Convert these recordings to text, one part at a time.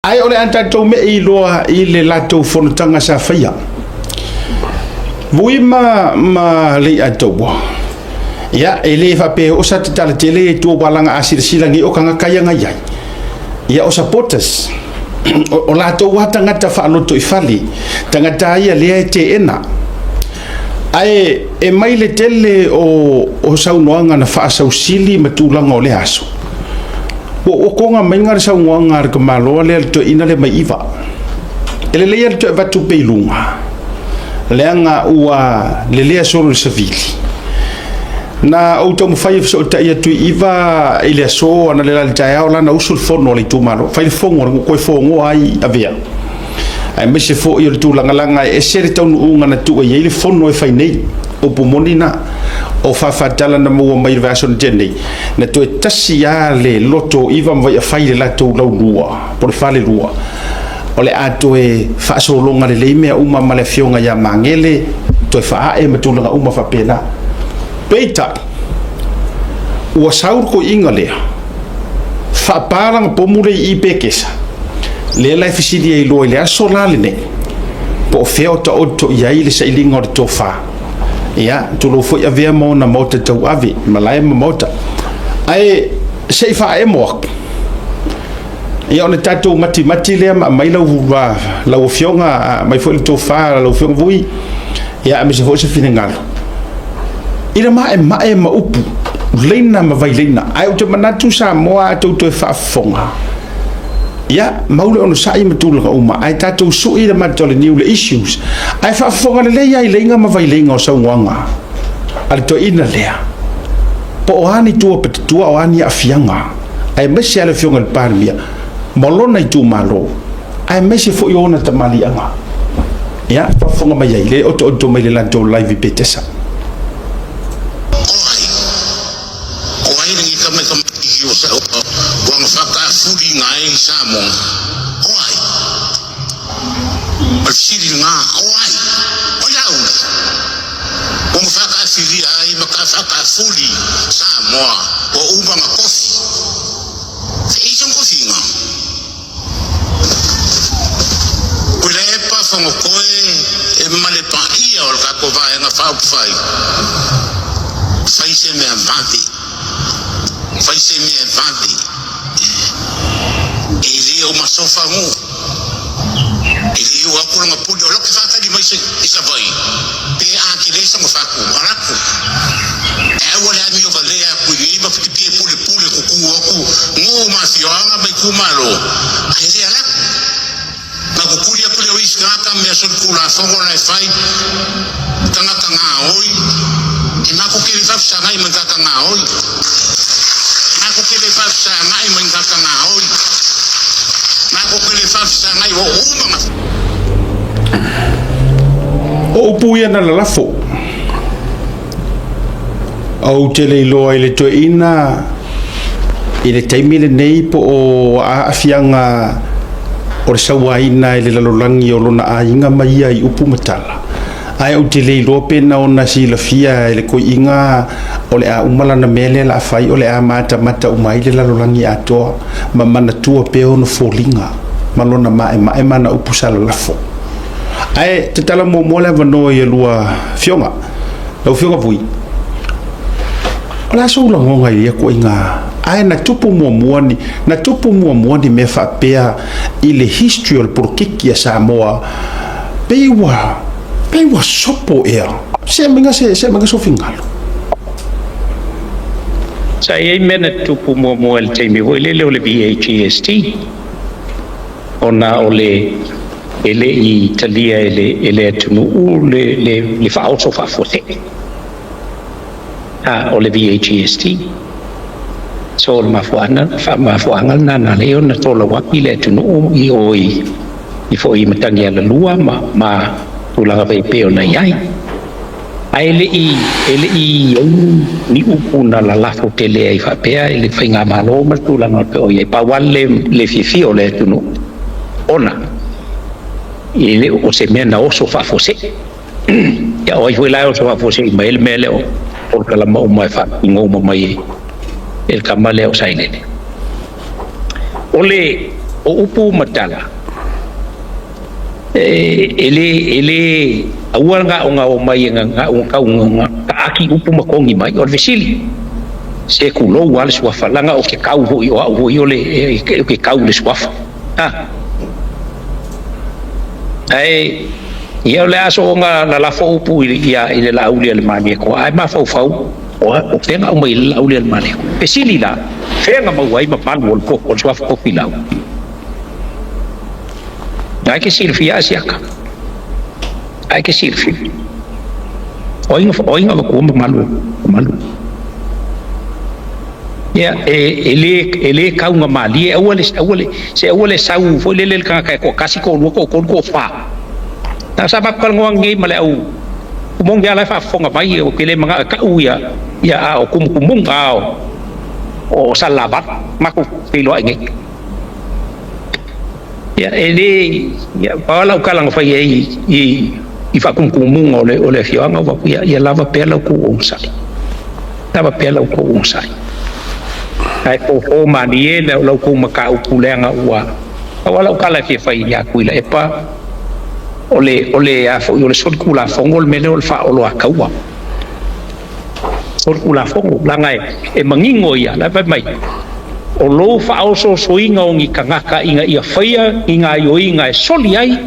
Ae o le a tatou me'i loa i le latou fonotaga sa faia. Vui ma Leiataua, ia, e le faapea o sa tatala tele e tua walaga a silasila nei o tagata ia na i ai. Ia o supporters, o latou lava tagata faaloto i fale, tagata ia lea e teena. Ae e mai le tele o saunoaga na faasausili ma tulaga o lea aso. Ua toga mai le saunoaga a le tamaloa lea le toeaina lea mai Iva. E lelei lava le toe avatu pea i luga, leaga ua lelea solo i le savili. Na ou taumafai e fesootai atu i Iva i le aso analeila i le taeao la na usu le fono a le itumalo, fai le fono na toe fonoa ai Avea. Aemaise foi o le tulaga e ese le taunuuga na tuu i ai le fono e fai nei. Upu moni na o faafatala na maua mai i le vaiaso na tea nei, na toe tasi lava le loto o Iva ma Vaiafai le latou laulua, po o le falelua, o le a toe faasologa lelei mea uma ma le afioga ia Magele, toe faaee ma tulaga uma faapena. Peitai, ua sau le toeaina lea, faapa lana pomu le i i Petesa, lea la e fesili ai loa i le aso la lenei, po o fea o taoto i ai le sailiga o le tofa. Ia, tulou foi Avea ma ona maota tauave, malae ma maota. Ae se i faaemo atu, ia ona tatou matimati lea ma aumai lau afioga, aumai foi le tofa lau afioga Vui, ia aemaise foi se finagalo. I le maemae ma upu, leina ma vaileina, ae ou te manatu Samoa a tou toe faafofoga, ia, mau le onosai ma tulaga uma, ae tatou sui le mata o le niu le issues, ae faafofoga lelei ai leiga ma vaileiga o saunoaga a le toeaina lea, po o a ni tua patatua o a ni aafiaga, aemaise lava le afioga i le Palemia ma lona itumalo, aemaise foi o ona tamaliiaga. Ia, faafofoga mai ai, le otooto mai le latou live i Petesa. O ai? O ai lenei tama i tamaiti o sa ua na faataafuli ina ai i Samoa? O ai? O le fesili lena, o ai? O Laauli? Ua na faataafilia ai ma faataafuli Samoa ua uma na tofi. E i sona tofiga? Tuilaepa Fonotoe e ma le paia o le tatou Vaega Faaupufai, fai se mea vave, fai se mea vave, e le o masofa nuu, e le o atu lana pule, o la e faatali mai i Savaii, pe a tele sona fatu, alaku, e aua le amio valea atu i nei ma pie pulepule kuku atu nuu ma afioaga ma itumalo, ae le alaku. Na kukuli atu le o isi tagata mea solitulafono la e fai, tagata gaoi, e matou te le faafesagai ma ni tagata gaoi. Matou te le faafesagai ma ni tagata gaoi. Matou te le faafesagai ua uma na. O upu ia na lalafo. Ou te le iloa i le toeaina i le taimi lenei po o aafiaga o le sauaina i le lalolagi o lona aiga ma ia i upu ma tala. Ae ou te le iloa pe na ona silafia e le toeaina o le a uma lana mea lea o le a fai o le a matamata uma ai le lalolagi atoa ma manatua pea ona foliga ma lona maemae ma ana upu sa lalafo. Ae tatala muamua le avanoa i a lua afioga. Lau Afioga Vui, o le a sou lagona i ia ituaiga, ae na tupu muamua ni, na tupu muamua ni mea faapea i le history o le polokiki a Samoa, pei ua, pei ua sopo ea. Se aumaiga se, se aumaiga sou finagalo. Sa i ai mea na tupu muamua i le taimi foi lele o le VAGST, ona o le e le i talia e le e le atunuu le le le faaoso faafuasei a o le VAGST. So o le mafuaaga mafuaaga lena na ala ai ona tolauapi le atunuu i o i i foi i Matagialalua ma ma tulaga foi e pei ona i ai. Ae le i e le i i ai ni upu na lalafo tele ai faapea i le faigamalo ma le tulaga e pei o i ai. Pau lava le le fiafia o le atunuu ona e le o se mea na oso faafuasei. Ia o ai foi la e oso faafuasei mai ai le mea lea o polokalama uma e faatino uma mai e le tama lea o Sailele. O le O upu ma tala, e lē e lē aua gaoga mai e gaoga taaki upu ma kogi mai. O le fesili, se kulou a le suafa, laga o ke kau foʻi o aʻu foʻi o le ke kau le suafa a ae ia o le a sooga lalafo upu ia i le laauli a le Malietoa, ae mafaufau o fega uma i le laauli a le Malietoa. Fesili la, fega maua ai mamalu o le o le suafa Tofilau? Ae ke silafia Asiata, ae ke silafia o ai avatua mamalu mamalu ia e lē taugamalie. Aua le aua le se aua le sau foi lele le tagata e toatasi, toalua, toatolu, toafa. Na sa matou talanoa nei ma le au kumogi ala e faafofoga mai, ou te le manao e taʻu ia ia a o tumutumuga a o Salelavalu matou feiloai nei. Ia e lē ia pau lau tala na fai ai i faatumutumuga o le afioaga ua ia lava pea lau tou onosai, lava pea lau tou onosai, ae fofo malie lau tou mataupu, leaga ua pau lau tala e fia fai ia Tuilaepa o le a foi o le solitulafono le mea lea o le faaoloataua solitulafono, laga e manino ia la fai mai o lou faaosoosoina o ni tagata ina ia faia i gaioiga e soli ai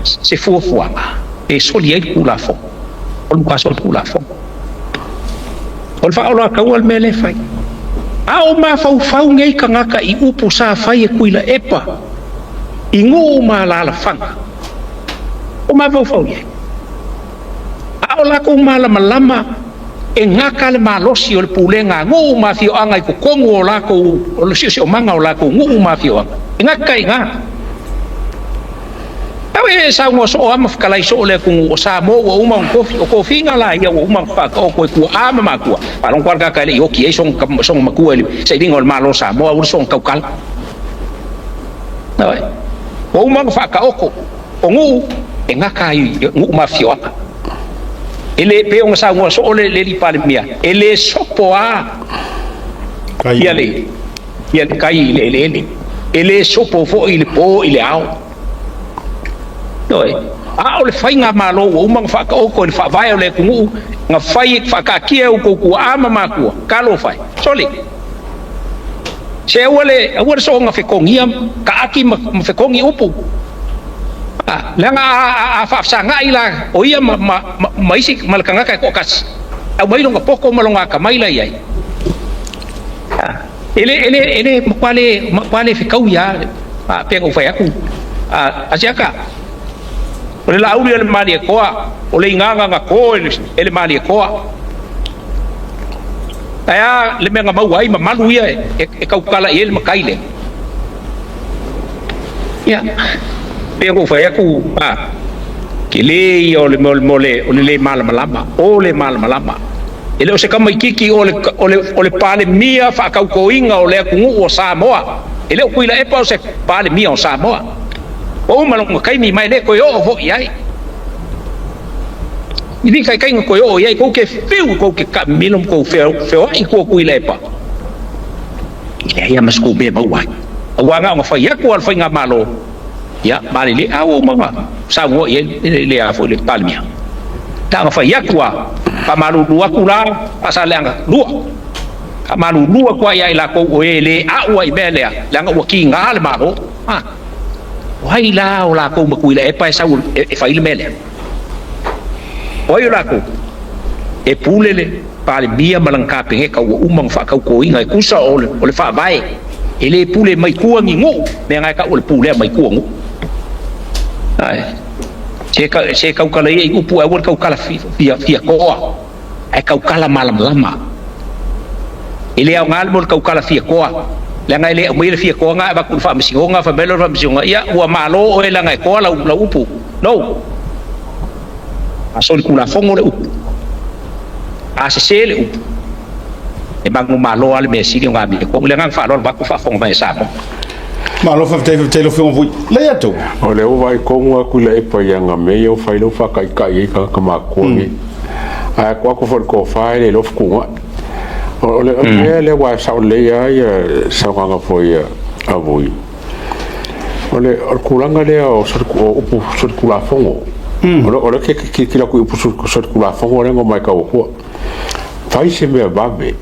se fuafuaga e soli ai le tulafono o le matua solitulafono o le faaoloataua le mea lea fai. A o mafaufau nei tagata i upu sa fai e Tuilaepa i nuu ma alalafaga, o mafaufau i ai a o lakou malamalama e gata le malosi o le pulega a nuu ma afioaga i totonu o lakou o le siosiomaga o lakou nuu ma afioaga e gata i gā. Tau e saunoa soo ama fetalai soo le atunuu o Samoa ua uma ona tofi o tofiga la ia ua uma ona faataoto e tuaa ma matua faalogo tagata e le i oti ai soga matua i le sailiga o le Malo o Samoa ua soga tautala ua uma ona faataoto o nuu e gata ai nuu ma afioaga e le pe ona saunoa soo le alii Palemia e le sopo a ia le tai i le eleele, e le sopo foi i le po i le ao. Ioe, a o le faiga malo ua uma ona faataoto i le faavae o le atunuu na fai faataatia outou tuaa ma matua talofa e sole se aua le soona fetogia taaki ma fetogi upu leaga a faafesagai la o ia ma isi ma le tagata e toatasi aumai lona poto ma lona atamai la i ai e le matua le fetaui a pe ou fai atu Asiata o le laauli o le Malietoa o le igaga na to e le Malietoa ae a le mea na maua ai mamalu ia e tautala i ai le matai lea. Ia pe ou fai atu a tele ia o le o le lē malamalama o le malamalama e le o se tamaititi o le Palemia faatautoina o le atunuu o Samoa. E le o Tuilaepa o se Palemia o Samoa ua uma lona taimi ma e le toe oo foi i ai i li taitaiga toe oo i ai. Kou te fiu kou te taamilo ma kou feoai tua Tuilaepa e leai a ma se kou mea maua ai auā na ona fai atu a le faigamalo ia malele a ua uma ona saunoa i ai le a foi le Palemia na ona fai atu a faamalulu atu la Faasaleleaga 2, faamalulu atu ai ia i latou o e lē aʻu ai i mea lea leaga ua kigā le Malo a o ai la o lakou ma Tuilaepa e sau e fai le mea lea. O ai o lakou e pule le Palemia ma lana Kapeneta ua uma ona faatautoina e tusa o le faavae e lē pule mai tua ni nuu mea na e taʻu o le pulea mai tua nuu ae se tautala ia i upu ae aua le tautala fia toa ae tautala malamalama. E le aoga le mo le tautala fia toa leaga e le aumaia le fia toa ga avatu i le faamasinoga fai mai le faamasinoga ia ua malo oe leaga e toa lau upu no a solitulafono le upu a sesē le upu e magumalo a le mea sili o gamia ko le agaga faaaloalo atu faafofoga mai e Samoa. Malo faafetai, faafetai lau Afioga foi le atu. O le ua vaai tonu atu i le epa i aga mea ia ua fai lau faataitai ai tagata matua nei. Ae atu atu foi le tofa e le iloa fetuunai. O le mea lea ua sao lelei lava ia saunoaga foi a Vui. O le tulaga lea o upu solitulafono. O le ke tilotilo atu i upu solitulafono lea na matau atua. Fai se mea vave.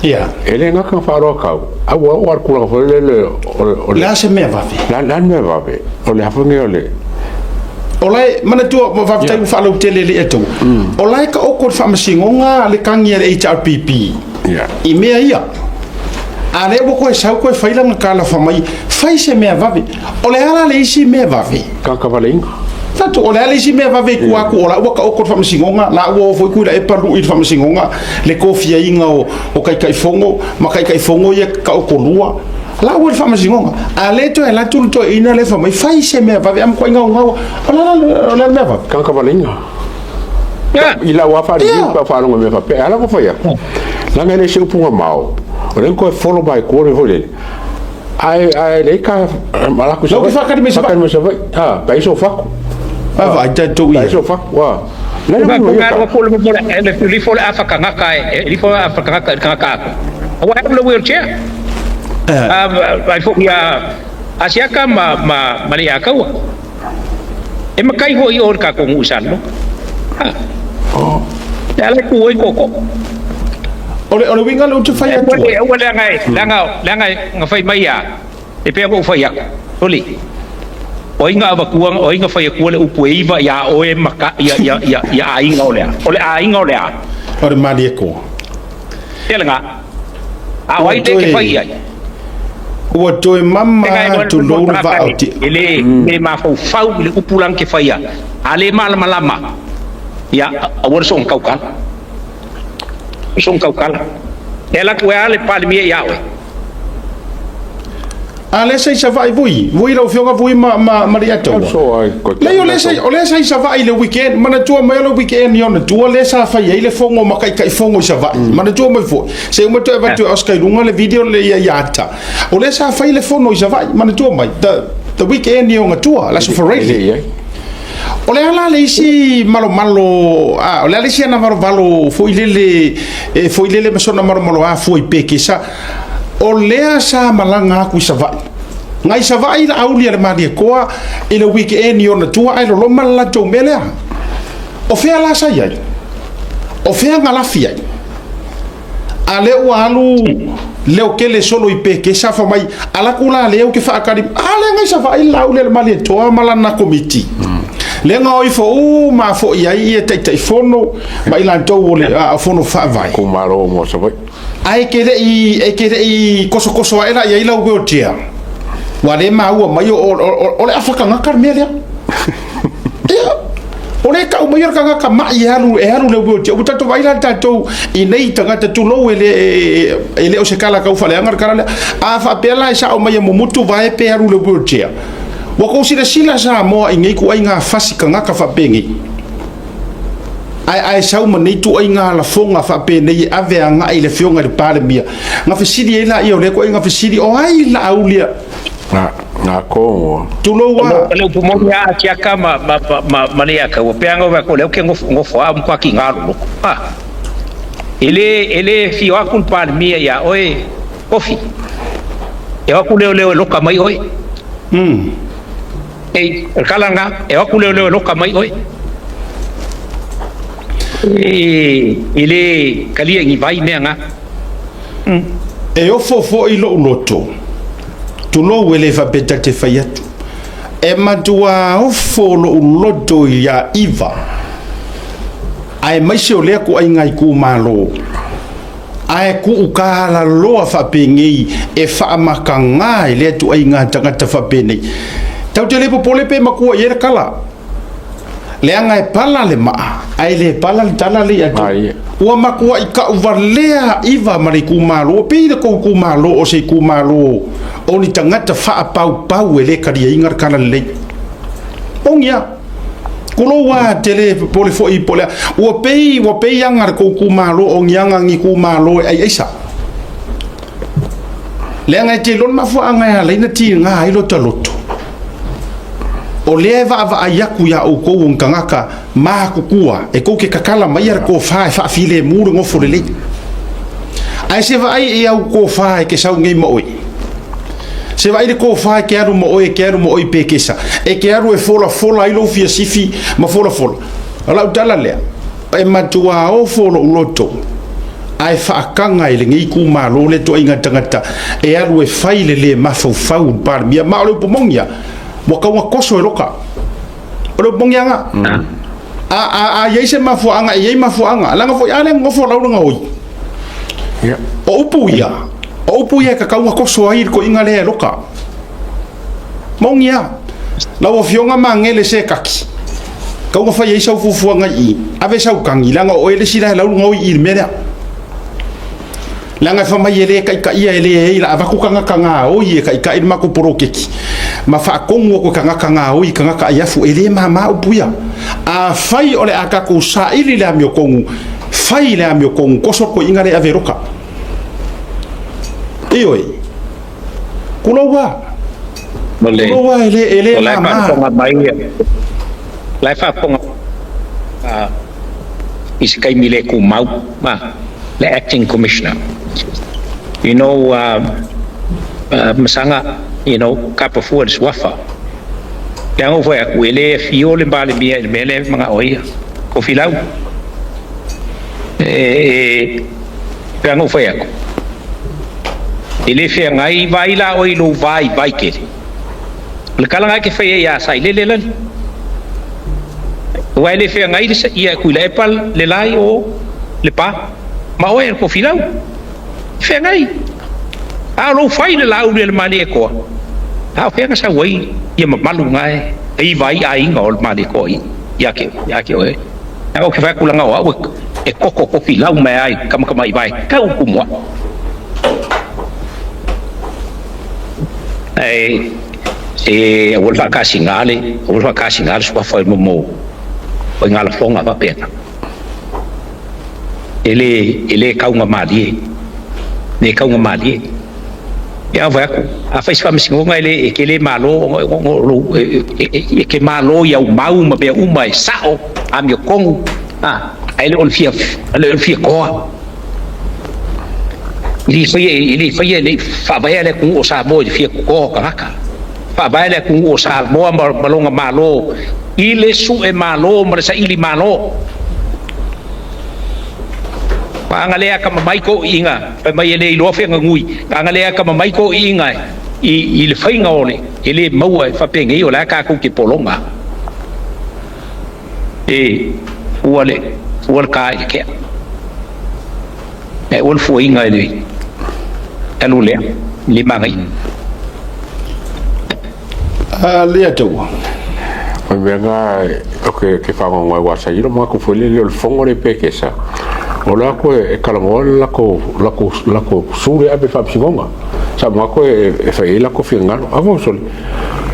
E le gata na faaaloa tau, a ua oo lava i le tulaga foi lele o le a se mea vave? Le a le mea vave? O le a foi nei o le. O la e, manatua, faafetai ua faalautele e le Atua. O la e taoto le faamasinoga le tagi a le HRPP i mea ia. A lea ua toe sau toe fai lana tala fai mai, fai se mea vave. O le a la le isi mea vave? Tagata-valeina. Tatou, o le a le isi mea vave i tua atu o la ua taoto le faamasinoga, la ua o foi Tuilaepa lui i le faamasinoga le tofiaina o Taitaifono ma Taitaifono ia taotolua. La ua i le faamasinoga. A lea toe alu atu le toeaina lea fai mai, fai se mea vave, a matuai gaugau. O le a la le mea vave? Tagata-valeina. I lau lava faaliliu pe a faalogo i mea faapea, e ala ona fai atu, leaga e le o se upu mamao, o lea na toe follow mai tua le mea foi lele, ae leai ka alaku i Savaii. Faatali mai Savaii. Faatali mai Savaii. Ha, pe ai sou fatu. Vaavaai tatou i ai. Pe ai sou fatu, ha. Lifo le afa tagata e lifo le afa tagata i le tagata atoa. Aua e alu le wheelchair. Ai foi ia Asiata ma ma le Akaua. E makai foi i o i le tatou nuu i Salelologa. Ha. E ala e tu ai tootoo. O le uiga lea ou te fai atu ai. Aua leaga e, leaga, leaga na fai mai a, e pei ona ou fai atu, sole, o ai na avatua, o ai na fai atua le upu e iva ia oe ma ka, ia, ia, ia, ia aiga o le a? O le aiga o le a? O le Malietoa. Ea lena. A o ai lea e te fai i ai? Ua toe mama atu lou le vaa o te. E le mafaufau i le upu la na te faia, a le malamalama, ia, aua le soona tautala. Soona tautala. E alu atu e a le Palemia ia oe? A lea sa i Savaii vui, vui lau afioga vui ma ma ma Leiataua. Leai o lea sa o lea sa i Savaii i le weekend, manatua mai o le weekend i ona tua lea sa fai ai le fono ma Taitaifono i Savaii. Manatua mai foi, se uma toe avatu e Oscar i luga le video le ia ia ata. O lea sa fai le fono i Savaii, manatua mai, the weekend i ona tua, le Aso Faraile. O le a la le isi malomalo, a, o le a le isi anavalovalo foi lele, e foi lele ma sona malomalo a fua i pekesa, O lea sa malaga aku i Savaii. Ngai Savaii la auli a le Malietoa i le weekend i ona tua ae loloma le latou mea lea. O fea la sa i ai? O fea na lafi ai? A lea ua alu leo kele solo i pekesa fa mai alaku la lea ke whaakari a lea ngai Savaii la auli a le Malietoa ma lana komiti. Lea nga oi fo u ma fo i ai ia Taitaifono ma i latou o le fono faavae. Kumalo mo Savaii. Ae ke leʻi, e ke leʻi kosokoso aʻela i ai lau wheelchair. Ua le maua mai o, o, o, o le afa kagaka le mea lea. Ia, o le kau mai o le kagaka maʻi e alu, e alu le wheelchair. Ua tatou vaai la tatou i nei tagata tulou e le, e le o se kala kau faaleaga le kala lea. A faapea la e sao mai e mumutu vae pe alu le wheelchair. Ua kou silasila Samoa i nei kuaiga fasi kagaka faapenei. Ae ae sau ma nei tuaiga lafoga faapenei e ave agai i le Afioga i le Palemia. Na fesili ai laia o lea tuaiga fesili, o ai la aulia? Na, na kongo. Tulou a. O le upu moni a Atiaka ma, ma, ma, ma Leiataua, pe ana o lea ou te nofo, nofo a matua tiga loloto. Ha. E le, e le fio atu le Palemia ia oe, Kofi. E o atu leoleo e loka mai oe. Ei, o le tala lena, e o atu leoleo e loka mai oe. E le talia i ni vai mea na. E ofo foi lou loto, tulou e le faapea ta te fai atu. E matua ofo lou loto iā Iva, aemaise o lea kuaiga itumalo. Ae kuu kālaloa faapenei e faamakagā i lea tuaiga tagata faapenei. Tatou te le popole pe matua i ai le kala. Leaga e pala le maa, ae le pala le tala le atu. Ua matuai kau valea Iva ma le itumalo, pei le tou itumalo o se itumalo o ni tagata faapaupau e le kaliaina le kala lelei. Ogia. Kulou a te le popole foi po le a. Ua pei, ua pei aga le kou itumalo o ni aga ni itumalo e aiaisa. Leaga e te iloa le mafuaaga e ala ai na tiga ai lota loto. O lea e vaavaai aku iā oukou o ni tagata matutua e tou te tatala maia le tofa e faafilemu le nofo lelei. Ae se vaai i au tofa e te sau nei ma oe. Se vaai le tofa e te alu ma oe, e te alu ma oe i Pekesa, e te alu e folafola ai lou fiasifi ma folafola. O lau tala lea, e matua ofo lou loto ae faataga i lenei itumalo le toaiga tagata e alu e fai le le mafaufau i le Palemia. Ma o le upu moni lava, ua tau na toso e loka. O le upu moni lava lena. A, a, a i ai se mafuaaga, e i ai mafuaaga. Leaga foi a lea na nofo lau lana oi. O upu ia, o upu ia e tatau ona toso ai le toeaina lea e loka. Moni lava. Lau Afioga Magele Sekati, tatau ona fai ai sau fuafuaga i i, ave sau tagi, leaga o oe le isi la e lau lana oi i i le mea lea. Leaga e fai mai e le taitaia e le ai la avatu tagata gaoi e taitai le matou poloketi ma faatonu atu e tagata gaoi i tagata aiafu e le mama upu ia. Afai o le a tatou saili le amiotonu, fai le amiotonu, toso le toeaina lea e ave e loka. Ioe. Tulou a. Tulou a e le e le mama. La e faafofoga i se taimi le tumau ma le acting commissioner. You know, Masaga, you know, kapa fua le suafa. Leaga ua fai atu, e le afio le Palemia i le mea lea e manao ai ia. Tofilau. E, leaga ua fai atu, e le feagai, vaai la oe i lou vaivai tele. O le tala lena e te faia ia Sailele lale. Aua e le feagai le ia e Tuilaepa le la i o Lepa ma oe le Tofilau. E feagai. A o lou fai le lauli a le Malietoa, a o fea na sau ai ia mamalu na e iva ai aiga o le Malietoa ia te oe? Leaga ou te fai atu leaga o au e koko Tofilau mai lava i Tamatamaivai tau i Tumuai. Ae se aua le faakasina le aua le faakasina le suafa i mo o i galafoga faapena. E le e le taugamalie, le taugamalie. Ia vaai atu, afai se faamasinoga e le e te le malo ona o lou e te malo i au mau ma mea uma e sao, amiotonu, ae le o le fia le o le fia toa. E le faia, e le faia, e le i faavaea le atunuu o Samoa i le fia toto o tagata. Faavae le atunuu o Samoa ma lona Malo i le sue malo ma le saili malo. Aga lea akamamai toeaiina, fai mai e le iloa feaganui, aga lea akamamai toeaiina i le faiga o le, e le maua e faapenei o la e tatou te pologa. E fua le, fua le ta i le kea. Ae aua le fuaina i le alu lea, i le manaia. A lea taua. O le mea na o ke ke whangongo ai wasa iro ma ko fole le fongo le pekesa. O la ko e kalangoa le lako lako lako sure abe whapsingonga. Sa mga ko e e whai lako whingalo. Avo sole.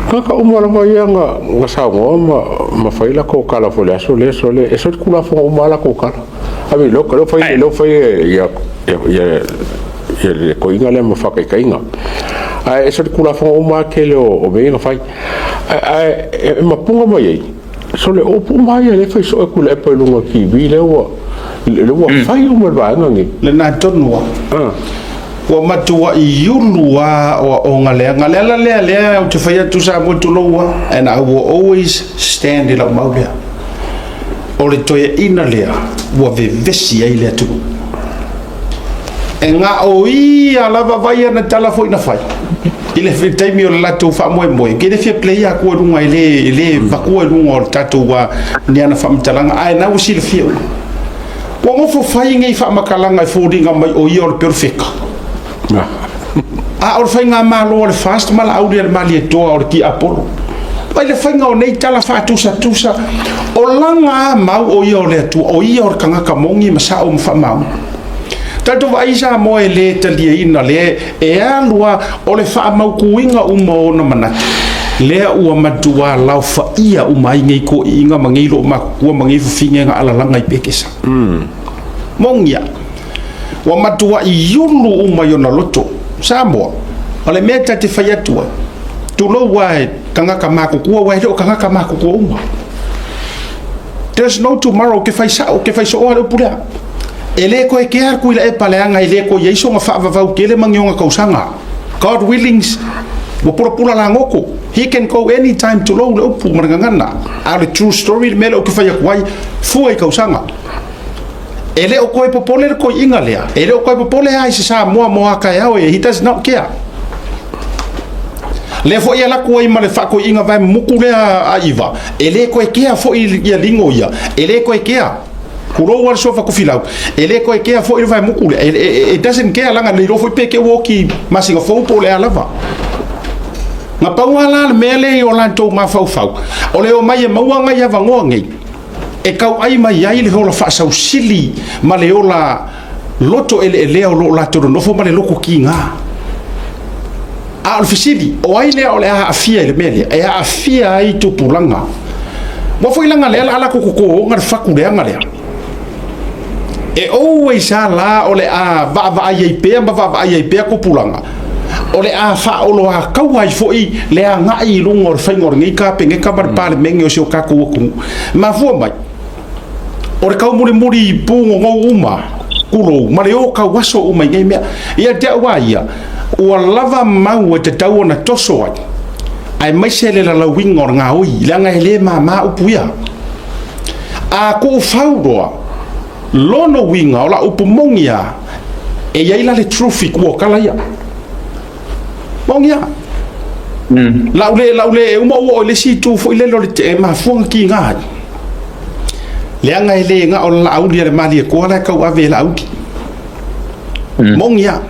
Kaka uma lava ia nga nga saunoa ma ma fai lako kala fo le aso le sole e sole kula fo uma lako kala. Abi lo lo fai lo fai ia ia ia ia le koinga le ma whakaikainga. Ai e sole kula fo uma ke le o me nga fai. Ai e mapunga mai ai. Sole o pu mai le fai so e kula e pa lunga ki vi le ua le ua fai uma le vaega ngi. Lena tonu a. Ua matuai ulu lava oaoga leaga. Le ala lea lea ou te fai atu Samoa tulou lava, and I will always stand i lau mau lea. O le toeaina lea ua vevesi ai le atunuu. E gaoia lava vai ana tala foi na fai i le taimi o le latou faamoemoe. Ke le fia play akua i luga e le, e le vakua i luga o le tatou ni ana faamatalaga, ae na ua silafia uma. Ua nofo fai nei faamatalaga e foliga mai o ia o le perofeta. A o le faigamalo a le FAST ma Laauli a le Malietoa o le tiapolo. Mai le faiga o nei tala faatusatusa, o lana a mau o ia o le Atua, o ia o le tagata moni ma sao ma faamaoni. Tatou vaai Samoa e le taliaina le e alu a o le faamautuina uma o ona manatu, lea ua matua laofaia uma ai nei toeaiina ma nei loomatutua ma nei fafine na alalaga i Pekesa. Moni a, ua matuai ulu uma i ona loto. Samoa, o le mea ta te fai atu ai, tulou a e tagata matutua, aua e le o tagata matutua uma. There's no tomorrow, ke fai sao, ke fai sooa le upu lea. E le toe kea atu i la epa leaga e le toe i ai sona faavavau tele ma ni ona tausaga. God willings, Ua pulapula lagoko. He can go anytime tulou le upu ma le gagana. A o le true story le mea lea ou te fai atu ai, fua i kausaga. E le o toe popole le toeaina lea. E le o toe popole lava i se Samoa mo a taeao e, he does not care. Lea foi e alu atu ai ma le faatoeaina vae mutu lea a Iva, e le toe kea foi ia Lino ia, e le toe kea. Tulou lava le suafa Tofilau, e le toe kea foi le vae mutu lea, it doesn't care leaga le iloa foi pe te ua oti masina fou po o le a lava. Na pau lava la le mea lea i o latou mafaufau, o le omai e maua nai avanoa nei, e tauai mai ai le ola faasausili ma le ola loto eleelea o lo o latou nonofo ma le loto kiga. A o le fesili, o ai lea o le a aafia i le mea lea? E aafia ai tupulaga. Ua foi laga lea la latou totoga le fatu leaga lea. E always a la o le a vaavaai ai pea ma vaavaai ai pea tupulaga. O le a faaoloataua ai foi le agai i luga o le faiga o lenei Kapeneta ma le Palemene o si o tatou atunuu. Mafua mai, o le taumulimuli pugonou uma, tulou, ma le o tauaso uma i nei mea. Ia te au a ia, ua lava mau e tatau ona toso ai, aemaise le lalauina o le gaoi, leaga e le mama upu ia. A tuufau loa, lona uiga o lau upu moni lava, e i ai la le truth i tua o tala ia. Moni lava. Lau le, lau le, e uma ou oo i le isi itu foi lele o le e mafua ona kiga ai. Leaga e le na o le Laauli a le Malietoa la e tauave e Laauli. Moni lava.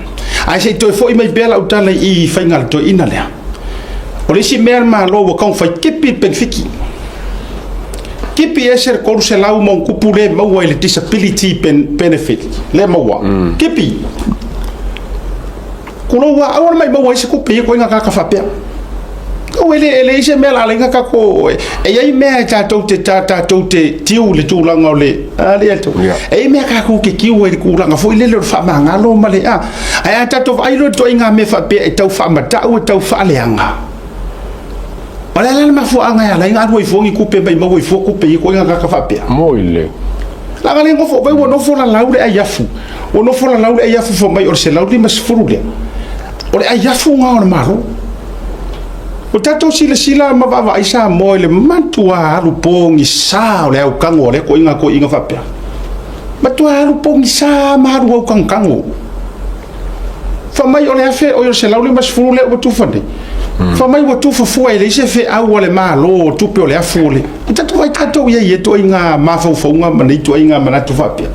Ae se i toe foi mai pea lau tala i faiga a le toeaina lea. O le isi mea a le Malo ua taumafai tipi le penefiti. Tipi ese le 300 ma ona tupu lea e maua i le disability benefit lea e maua. Tipi. Tulou lava, aua le maimau ai se tupe i ia ituaiga tagata faapea. Aua e le, e leai se mea o le a ala ai ona tatou, e i ai mea e tatou te, tatou te tiu i le tulaga o le, a le atu. E i ai mea tatou te tiu ai i le tulaga foi lele o le faamagalo ma le, a. Ae a tatou vaai loa i ituaiga mea faapea e tau faamatau, e tau faaleaga, o le a la le mafuaaga e ala ai ona alu ai fua ni tupe, maimau ai fua tupe i ia ituaiga tagata faapea? Moi le. Leaga le nofo, vai ua nofo lalau le aiafu. Ua nofo lalau le aiafu fai mai o le 150 lea. O le aiafu lena o le Malo. Ua tatou silasila ma vaavaai Samoa i le matua alu pogisa o le autago a lea toeaiga toeaiina faapea. Matua alu pogisa ma alu autagutago. Fai mai o le afe, oi o le 150 lea ua tufa nei. Fai mai ua tufa fua e leai se feau a le Malo o tupe o le afu o le. E tatou vaai tatou i ai i ia ituaiga mafaufauga ma nei ituaiga manatu faapea.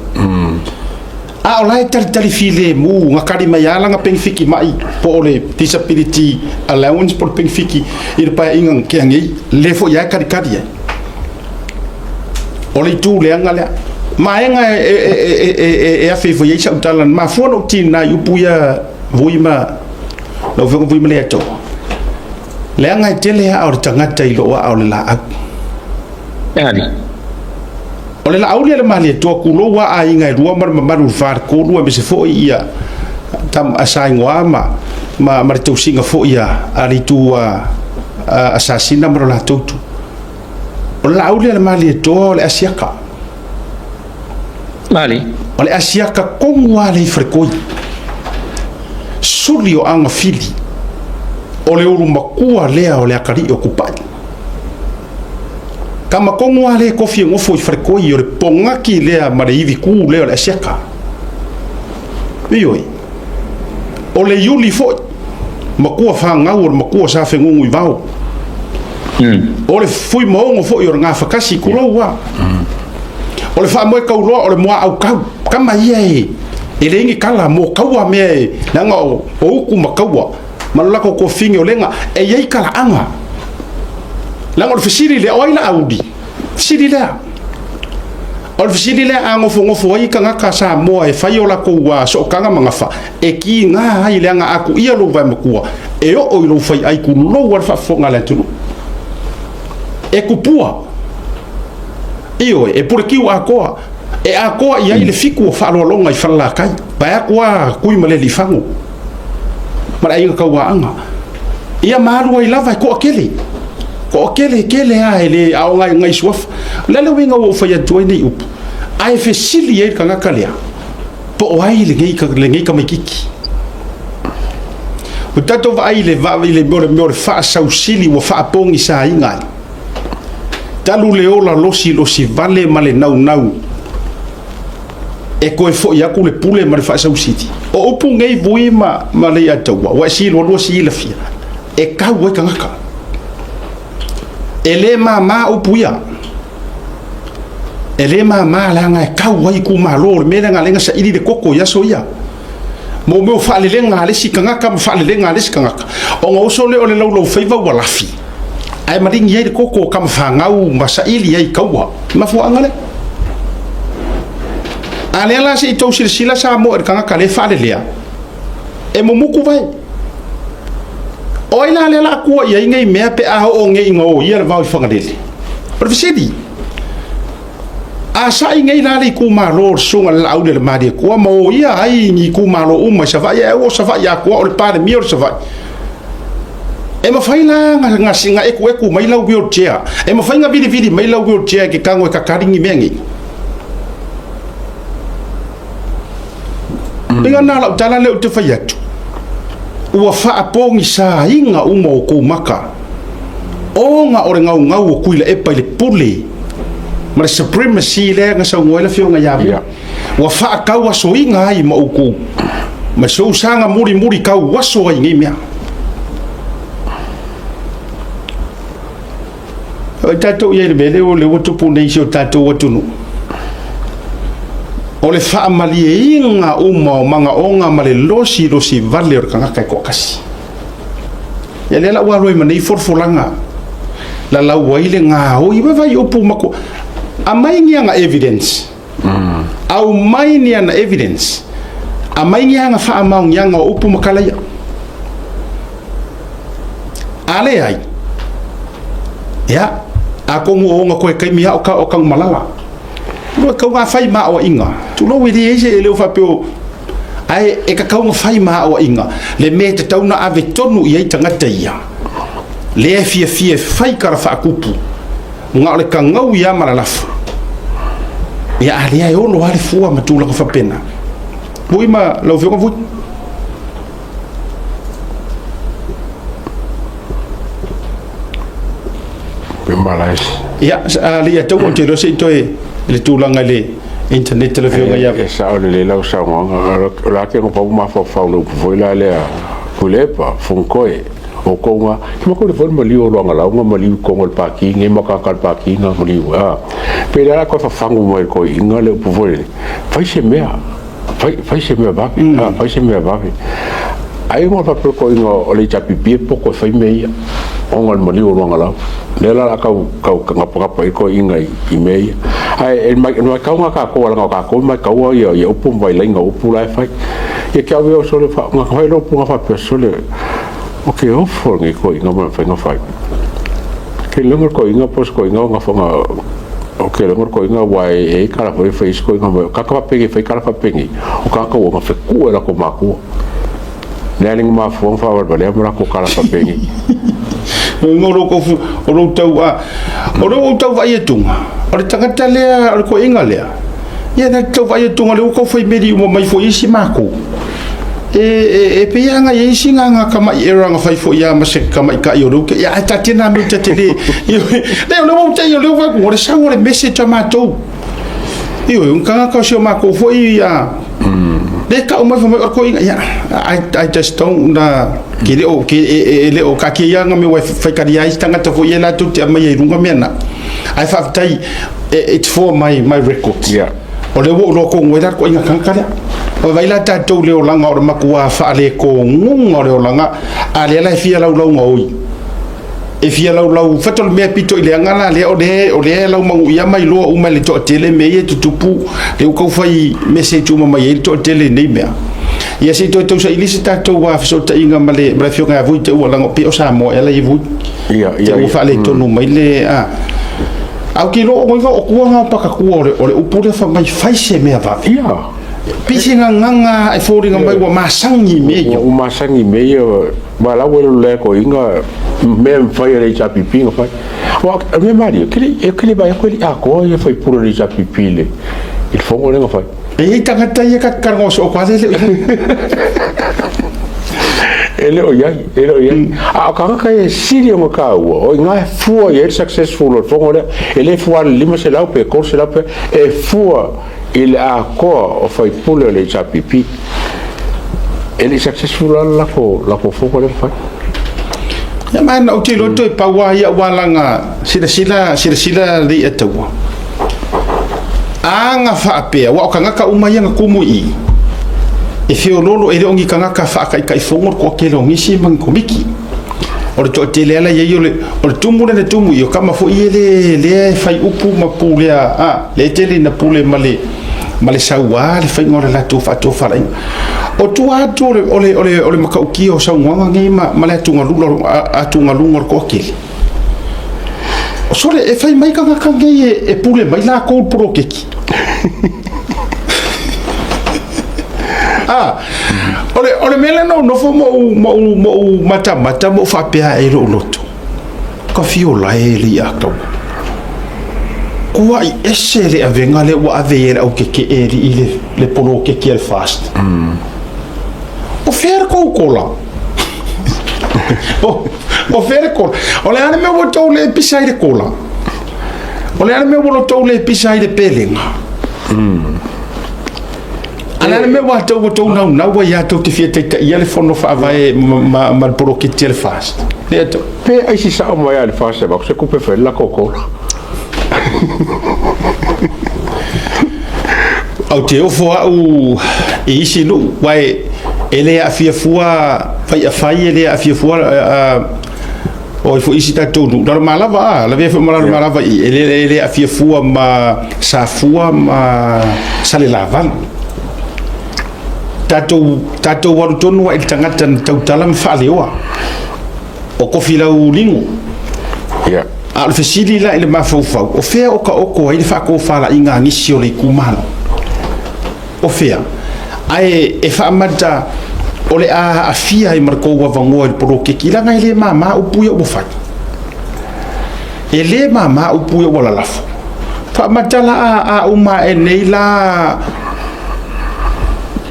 A o la e talitali filemu, na kali mai lava lana penefiti mai po o le disability allowance po o le penefiti i le paeaiga na tea nei, lea foi lava e talitali ai. O le itu leaga lea. Maega e afe ifo i ai sau tala, na mafua ona ou tiga i upu ia Vui ma lau Afioga Vui ma Leiataua, leaga e tele aa o le tagata i lou aa o le laau. O le Laauli a le Malietoa, tulou lava aiga e lua ma le mamalu i le faletolu aemaise foi ia Saigoa ma le tausiga foi a le itu a Sasina ma lo latou itu. O le Laauli a le Malietoa o le asiaka. O le asiaka tonu lava lea i Faletoi. Suli o Agafili, o le ulu matua lea o le atalii o Tupai. Tama tonu lava lea e tofi e nofo i Faletoi, o le pogaki lea ma le ivitu lea o le asiaka. Ioe. O le Iuli foi, matua fanau o le matua sa Fenunuivao. O le Fuimaono foi o le Gafatasi, tulou lava. O le Faamoetauloa o le Muaautau, tama ia e leai ni tala mo taua mea e, leaga o utu ma taua ma lo latou tofiga o lega, e i ai talaaga. Leaga o le fesili lea, o ai Laauli? Fesili lea. O le fesili lea a nofonofo ai tagata Samoa e fai o latou sootaga ma gafa, e kiga ai leaga a tuia lou vae matua, e oo i lou faiai tulou lava le faafofoga a le atunuu. E tupua. Ioe, e pulekiu atoa. E atoa i ai le fiku o faaaloaloga i Falelatai, vaeatu lava Tuimalealiifano ma le aiga Tauaana. Ia ma alu ai lava e toatele. Toatele tele lava e le aoga i nai suafa. O le a le uiga ua ou fai atu ai nei upu? Ae fesili ai le tagata lea, po o ai lenei tamaitiiti? Ua tatou vaai i le i le mea o le mea o le faasausili ua faapogisaina ai. Talu le ola losilosi vale ma le naunau e toe foi atu le pule ma le faasausili. O upu nei Vui ma ma Leiataua, ua e silualua silafia, e tau ai tagata. E le mama upu ia. E le mama leaga e tau ai itumalo, o le mea lea na ala ai ona saili le toto i aso ia. Mo mea o faalelega a le isi tagata ma faalelega a le isi tagata, ona oso lea o le laulaufaiva ua lafi, ae maligi ai le toto o tama fanau ma saili ai i taua. Mafuaaga lea. A lea la se i tou silasila Samoa i le tagata lea e faalelea, e mumutu vai. O ai la lea la tua i ai nei mea pe a oo nei ina o ia le vao i Fagalele? O le fesili. A sa'i nei la le itumalo o le Susuga i le Laauli a le Malietoa ma o ia ai ni itumalo uma i Savaii, ae ua o Savaii atoa o le Palemia o le Savaii. E mafai la na, na, na ekueku mai lau wheelchair. E mafai na vilivili mai lau wheelchair e ke tago e kakali ni mea nei. Pei na lau tala lea ou te fai atu, ua faapogisaina uma outou maka, ona o le gaugau o Tuilaepa i le pule ma le supremacy lea na saunoa ai le afioga ia Vui. Ua faatauasoina ai ma outou ma si ou saga mulimuli tauaso ai i nei mea. O tatou i ai i le mea lea ua, lea ua tupu nei i si o tatou atunuu. O le faamalieina uma o manaoga ma le losilosi vale o le tagata e toatasi. Ia lea la ua alu ai ma nei folafolaga lalau ai le gaoi, vaai upu matua. Aumai ni ana evidence. Aumai ni ana evidence. Aumai ni ana faamaoniaga o upu ma tala ia. A leai, ia, atonu o ona toe taimi lava o ka, o Tanumalala. Tulou e tau na fai ma aoaiga. Tulou e leai se, e le o faapea o, ae e tatau ona fai ma aoaiga le mea e tatau ona ave tonu i ai tagata ia, lea e fiafia e fai tala faatupu, na o le tagaui lava ma lalafa. Ia, a lea e olo lava le fua ma tulaga faapena. Vui ma lau Afioga Vui. Ia, alii atau ou te iloa se i toe i le tulaga i le internet le afioga ia. E sao lelei lau saunoaga. O le a ke pau mafaufau le upu foi la lea Kulepa, Funkoe, o kouga. Ke mako le foi maliu o luanga lauga maliu kongo le paki nge makaka le paki nga maliu. A. Pe la ko fafangu mai ko inga le upu foi. Fai se mea. Fai, fai se mea vave, mm. Fai se mea vave. Ai ngo fa ko inga o le HPP e poko e fai me ia. O ngal mali o luanga lau. Le la la kau kau ngapa ngapa i ko inga i, i me ia. Ai e mai mai kau nga ka ko ala nga ka ko mai kau ia ia upu mai lainga upu la e fai. Ia kia o sole fa nga fai lo pu nga fa pe sole. O ke ofo ngi ko inga mai fai nga fai. Ke lengo ko inga pos ko inga nga fa nga O ke lengo ko inga wa e e kala foi foi ko inga mo ka ka penge foi kala fa penge o ka ka o fe ku era ko maku ne ani ma fu fa wa le mo ko kala fa penge Ngolo ko fu o lo tau a o lo tau vai e tunga o le tagata lea o le ko inga lea ia na tau vai e tunga le ko foi meri uma mai foi isi mako E, e, e pei anga i isi ngā ngā kama'i e ranga whai fo ia ma se kama'i ka i o reuke. Ia, ai tā tēnā me te te le. Le, o le wau te i o le wau, o le sau o le message a mātou. I o, un kanga ka o si o mākou fo i a, le ka o mai fo mai o ko inga, ia, I just don't, na, ke le o, ke e, e, e le o, ka ke ia nga me wai whai kari ai tangata fo i e lātou te amai e runga mea na. Ai whaaftai, it's for my records. Yeah. O lea ua ou iloa konu ai la le koaiga tagata lea. O vai la tatou le olaga o le makuā faalekoguga o le olaga, a lea la e fia laulauga oi. E fia laulau fata o le mea pito i leaga la lea o lea o lea e laumanuia ma iloa uma e le toatele mea ia e tutupu, lea ua tau fai message uma mai ai le toatele i nei mea. Ia se i toe tausaili se tatou fesootaiga ma le ma le afioga ia Vui te ua laga pei o Samoa ea la i Vui. Ia, Te ia, ua ia. faaletonu mai le a. Au te iloa o iva o kua ngā pakatua o le, o le upu lea wha mai whai se mea vave. Ia. Pei se nganganga e fōringa mai ua masangi me ia. Ua masangi me ia, ma la ua le ko inga mea mwhai e le HPP nga whai. Wa, me mari, kili, e kili vai koe li a koa ia whai pura le HPP le, i le whongo le nga whai. E hei tangata ia ka karango so o kwa lele. E le o i ai, e le o i ai. A o tagata e sili ona taua, o i ina e fua i ai le successful o le fono lea. E le fua i le 500 pe 300 pe, e fua i le atoa o faipule o le HRPP. E le i successful la le latou fono lea na fai. Ia ma na ou te iloa toe pau lava ia aua laga silasila silasila le i'a taua. A na faapea, aua o tagata uma ia na tumu i i, e feoloolo e le o ni tagata faataitaifono le toatele o nisi ma ni komiti. O le toatele lava la i ai o le, o le tumu lea na tumu i i, o tama foi ia le, lea e fai upu ma pulea, a, lea e tele ina pule ma le, ma le saua le faiga o le latou faatofalaiga. O tua atu o le, o le, o le, o le matautia o saunoaga nei ma, ma le atugaluga, atugaluga o le toatele. Sole, e fai mai tagata nei e, e pule mai latou le poloketi. Ah, o le, o le mea lea na ou nofo ma ou, ma ou, ma ou matamata ma ou faapea ai i lou loto. Ka fiola e le ia taua. Kuai ese le avega lea ua ave i ai le aukekee e alii le, le poloketi a le FAST. O fea le kou kola? O, o fea le kola? O le a le mea ua tou le pisa ai le kola? O le a le mea ua tou le pisa ai le pelega? A le a le mea ua tou ua tou naunau ai lava tou te fia taitaia le fono faavae ma, ma, ma le poloketi a le FAST? Le tou. Pe aisi sao mai lava i le FAST e avatu se tupe e fai ai le latou kola. Ou te ofo au i isi nuu, aua e le aafia fua faiafai, e le aafia fua o ai foi isi tatou nuu, Lalomalava a, lavea foi ma Lalomalava i, e le, e le aafia fua ma Safua ma Salelavalu. Tatou, tatou alu tonu ai i le tagata na tautala ma faaleoa. O Kofilau Ligo. Yeah. A o le fesili la i le mafaufau, o fea o taoto ai le faatofalaiga a nisi o le itumalo? O fea? Ae e faamata o le a aafia ai ma le tou avanoa i le poloketi, leaga e le mama upu ia ua fai. E le mama upu ia ua lalafo. Faamata la a, a uma ae nei la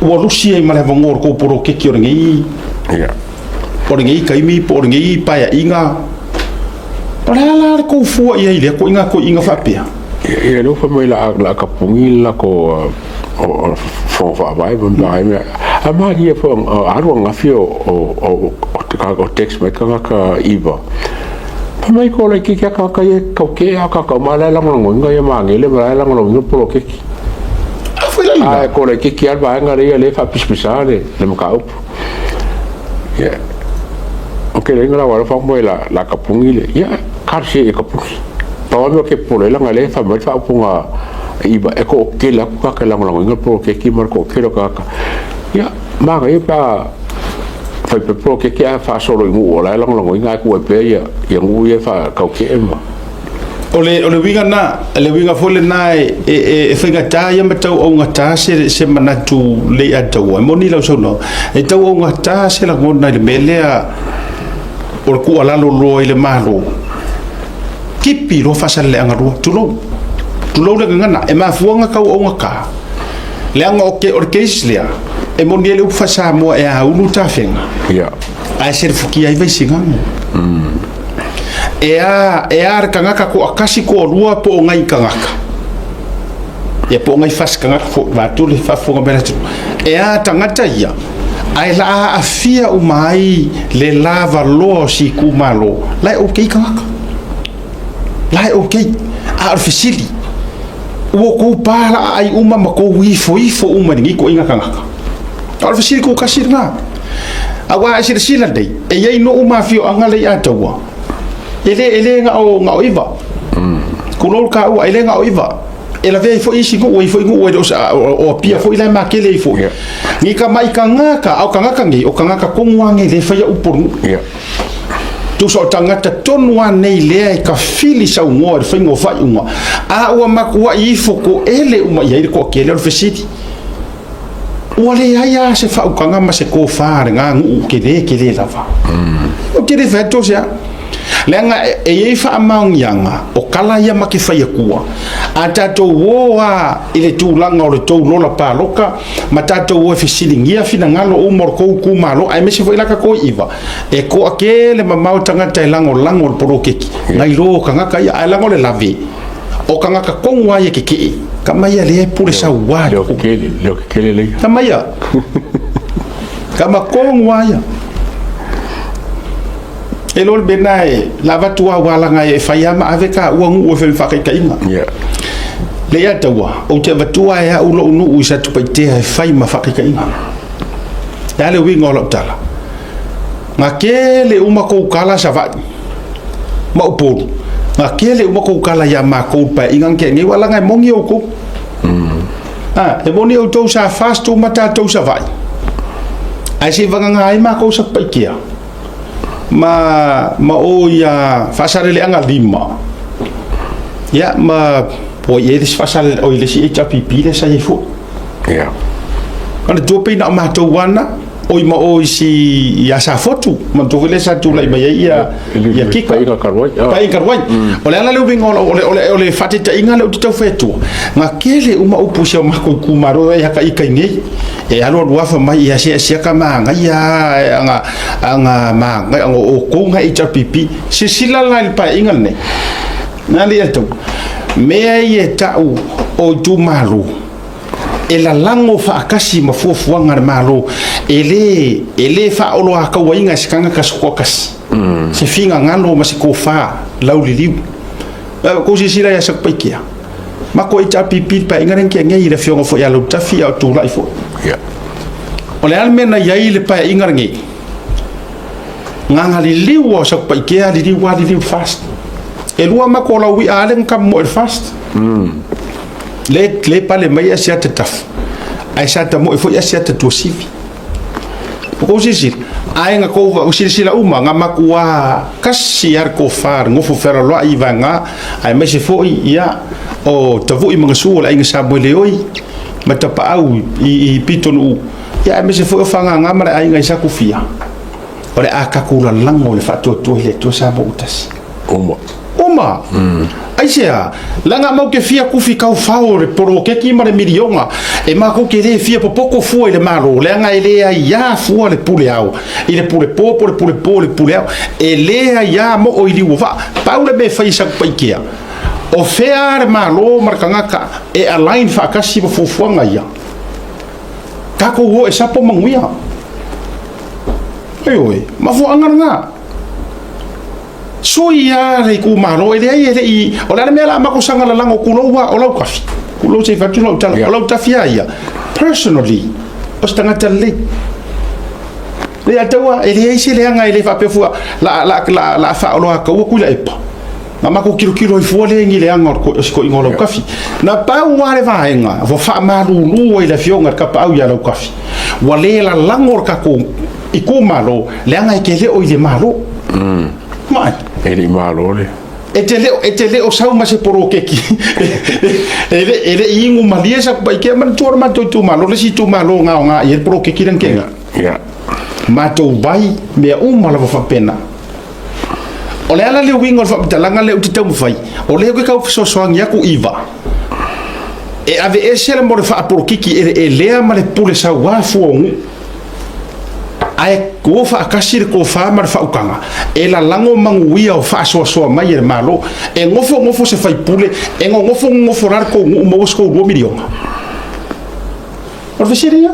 ua lusi ai ma le avanoa o le tou poloketi o lenei Yeah. o lenei taimi po o lenei paeaiga, o le a la le tou fua i ai i lea toaiga toeaiina faapea? Ia lea ua fai mai la la kapuni le latou fono faavae ma mea mea. A malie foi alu ananafi o o o text mai tagata iva. Fai mai ko laitiiti a tagata ia tau kē a tagata uma la e lagolagoina ia Magele ma la e lagolagoina le poloketi. A foi la lena. Ae ko laitiiti a le vaega lea lea e faapisapisa le mataupu. Ia, o ke lenga la wala fa mo la la kapungi le. Ia, ka se e kapungi. Pa wa ke pole la ngale fa mai fa upunga i ba e ko ke la ka ke la ngala po ke ki mar ko ke ka ka. Ia, ma ga pa fa pe po ke ke a fa solo i ngu la la ngala ngai ku e pe ia ia ngu ia fa kau ke e ma. O le, o le uiga na, le uiga foi lena e, e, e, e faigata ia ma tauaugata se, se manatu le ia taua. E moni lau saunoaga, e tauaugata se lagona i le mea lea o le tuualalo loa i le Malo. Tipi loa faasaleleaga lua, tulou. Tulou le gagana, e mafua ona tauaugata. Leaga o, ke, o le case lea, e moni ai le upu faa-Samoa e aulu tafega. Yeah. Ae selefutia ai Vaisigano. E a, e a le tagata toatasi, toalua po o nai tagata. Ia po o nai fasi tagata foi, vaeatu le faafofoga mai a le atunuu. E a tagata ia, ae la aafia uma ai le lavaloa o si itumalo, la e okay tagata. La e okay. A o le fesili, ua outou palaaai uma ma tou ifoifo uma i lenei ituaiga tagata? A o le fesili tutasi lena. Aua a e silasila nei, e i ai nuu ma afioaga lea i Ataua, e le, e le na o, na o iva. Tulou le taua, e le na o iva. E lavea ai foi isi nuu, e i ai foi nuu e le o, o Apia foi la e makele ai foi. Ni tamai tagata, a o tagata nei, o tagata tonu lava nei lea e faia upu o le nuu. Tusa o tagata tonu lava nei lea e tafili saunoa i le faiga o faaiuga, a ua matuai ifo toele uma i ai le toatele. O le fesili, Ua leai lava se faautaga ma se tofa a lena nuu tele tele lava. Ou te le fai atu o se a. Leaga e i ai faamaoniaga o kala ia ma ke fai atua. A tatou o a i le tulaga o le tou lola paloka ma tatou o e fesiligia finagalo uma o le tou itumalo aemaise foi la tatou i iva, e toatele mamao tagata e lagolago le poloketi nai lo tagata ia, ae leaga o le lave o tagata tonu lava ia tetee, tama ia lea e pule saua Leo kele, leo kele leia. Tama ia, tama tonu lava ia. E lo le mea lena e la avatu lava aua leaga e fai lava ma ave taua nuu e fai ma faataitaiga. Yeah. Le ia taua, ou te avatua e au lou nuu i Satupaitea e fai ma faataitaiga. E a le uiga o lau tala? Na tele uma kou kala Savaii ma Upolu. Na tele uma kou kala ia makou i le paeaiga na tea nei, aua leaga e moni outou. Ah, e moni outou sa fast uma tatou Savaii. Ae se i vagana ai makou Satupaitea ma ma o ia Faasaleleaga 5. Ia ma po i ai le isi Faasalele oi le isi HRPP lea sa i ai foi. Yeah. Ona tua pei na o matou ana oi ma o isi ia Safotu, manatua foi lea sa tulai mai ai ia ia Kika. Paeaiga talu ai. Paeaiga talu ai. O le ala lea uiga o le faataitaiga lea ou te tau fai atua, na tele uma upu i si o matou itumalo e haka i tai nei. E alu alu afa mai ia se siaka magaia anga anga magai anga o kou nga HRPP. Silasila la i le paeaiga lenei. Na le tau. Mea ia e tau o itumalo e lalago faatasi ma fuafuaga a le Malo, e le, e le faaoloatauaina e se tagata se toatasi, se finagalo ma se tofa lauliliu. Ua silasila ia Satupaitea, matou HRPP i le paeaiga lea na tea nei i le afioga foi ia Lautafi a o tulai foi. Yeah. O le a le mea na i ai le paeaiga lenei? Gagga liliu o Satupaitea, liliu lava liliu fast. E lua matou lauia lea na tamomoe i le fast. Le, le pale mai Asiata Tafu, ae sa tamoe foi Asiata Tuasivi. Ua kou silasila, ae na kou silasila uma, na matua kasi lava le tofa, le nofo fealoaloai i vaega, aemaise foi ia, o Tavui ma Gasu o le aiga Samuele oi, ma Tapaau i Pitonuu, ia aemaise foi o Fagaga ma le aiga i Satufia. O le a tatou lalago i le faatuatua i le Atua Samoa ua tasi. Uma. Uma. Aisea, leaga matou te fia kufi taufao o le poloketi ma le miliona, e matou te le fia popoto fua i le Malo, leaga e le aiā fua le pule ao i le pule po po le pule po i le pule ao, e le aiā moo i liu o vaa. Pau le mea e fai e Satupaitea, o fea le Malo ma le tagata e align faatasi ma fuafuaga ia? Tatou o e sapo manuia. Ioe, mafuaaga lena. Sui lava le itumalo, e leai e le i, o le a le mea o le a matou saga lalago tulou lava, o Lautafi, tulou se i fai atu lau tala, o Lautafi lava ia, personally, o se tagata lelei. Le ia taua, e leai se leaga e le faapea fua, la, la, la, la faaoloataua Tuilaepa. Na matou tilotilo ai fua lea i ni leaga o se toeaina o Lautafi. Na pau lava le vaega ua faamalulu ai le afioga i le Tapaau ia Lautafi, ua le lalago le tatou itumalo leaga e te le o i le Malo. Mai. E le i Malo le. E te le, e te le o sau ma se poloketi. E le, e le i inu malie Satupaitea, manatua le matou itumalo, le isi itumalo na aoga i ai le poloketi lea na tea nei. Yeah. Matou vai, mea uma lava faapena. O le ala le uiga o le faamatalaga lea ou te taumafai, o lea ou te tau fesoasoani atu Iva, e aveese le mo le faapolokiki eleelea ma le pule sauā fua o nuu, ae o faatasi le tofa ma le faautaga e lalago manuia o faasoasoa mai e le Malo. E nofonofo se faipule, e nonofo nonofo la le tou nuu maua se tou $2 miliona. O le fesili ia.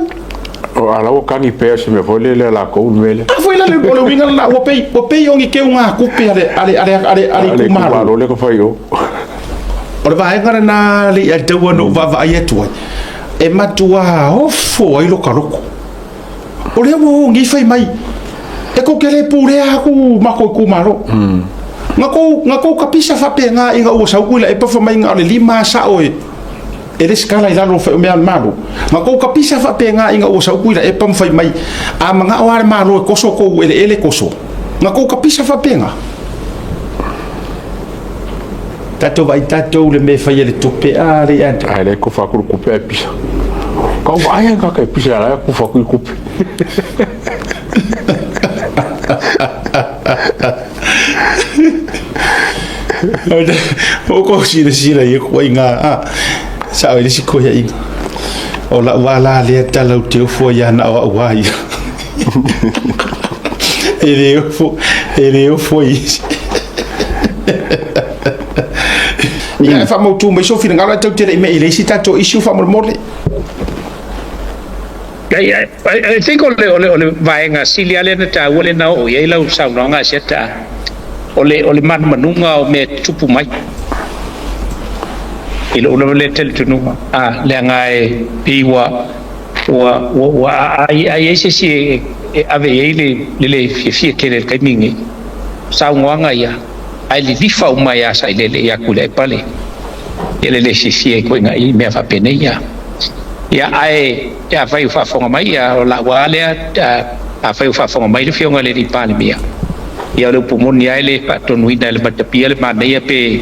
O a la ua kagi pea se mea foi lele a lakou le mea lea. A foi la le, o le uiga lena, ua pei, ua pei o ni teugatupe a le, a le, a le, a le, a le itumalo. Itumalo lea ka fai o. O le vaega lena le i taua na ou vaavaai atu ai, e matua ofo ai loka loko. O lea ua o nei fai mai, e tou te le pulea atu matou itumalo. Na tou, na tou kapisa faapena ina ua sau Tuilaepa fai mai na o le 5 sao e, E resitala i lalo o mea a le Malo. Na kou kapisa faapena ina ua sau Tuilaepa ma fai mai, a manao lava le Malo e koso kou eleele koso. Na kou kapisa faapena. Tatou vaai tatou le mea e fai e le tupe a le ia. Ae le kofa atu le tupe ae pisa. Kau vaai ai kaka e pisa la kofa atu i tupe. O ko silasila i koaiga a sa'o i le isi koia'iga o la'u ala lea tala ou te ofo ai na o a'u a ia e le ofo e le ofo i isi. Ia e faamautu mai sou finagalo ae tatou te le i me'i i le isi tatou issue faamolemole. I, I think o le vaega sili lea na taua le na oo i ai lau saunoaga Asiata, o le manumanuga o mea tupu mai i lou lava le talitonuga a leaga e pei ua ai ai se isi e ave i ai le le fiafia tele i le taimi lenei saunoaga ia, ae lilifa uma ia sailele ia aku i le aipale ia le le fiafia i koiga i mea faapenei ia. Ia ae afai ua faafofoga mai ia o la'u a lea, afai ua faafofoga mai le Afioga i le alii Palemia, ia o le upu moni lava e le faatonuina e le matapia le manaia pe